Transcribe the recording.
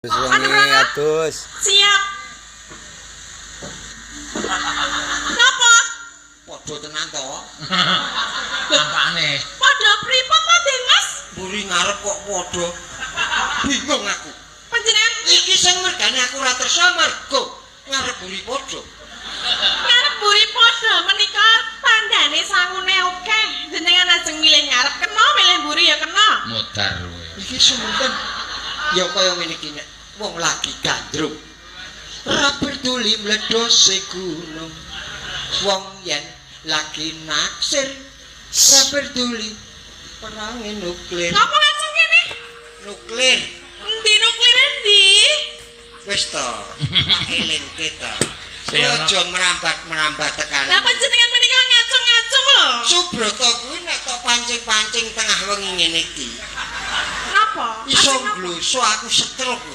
Terus wengi adus. Siap. Napa? Padha tenan to. Apane? Padha pripun to, Den Mas? Mburi ngarep kok padha. Bingung aku. Panjenengan Iki sing mergane aku ora tresna mergo ngarep mburi padha. Ngarep mburi padha menika tandane sangune akeh. Jenengan ajeng milih ngarep kena, milih mburi ya kena. Modar kowe. Iki sumunten. Ya kaya ngene iki nek wong lagi gandrung. Ora peduli mledose gunung. Wong yen lagi naksir ora peduli perange nuklir. Napa ngacung kene? Nuklir. Endi nuklire endi? Wis to, tak elingke to. Sing ana- Aja merambat-merambat tekan. Lah panjenengan menika ngacung-ngacung lho. Subrata kuwi nek tok pancing-pancing tengah wengi ngene iki, Napa? iso Ajeng napa? ngluso aku stroke.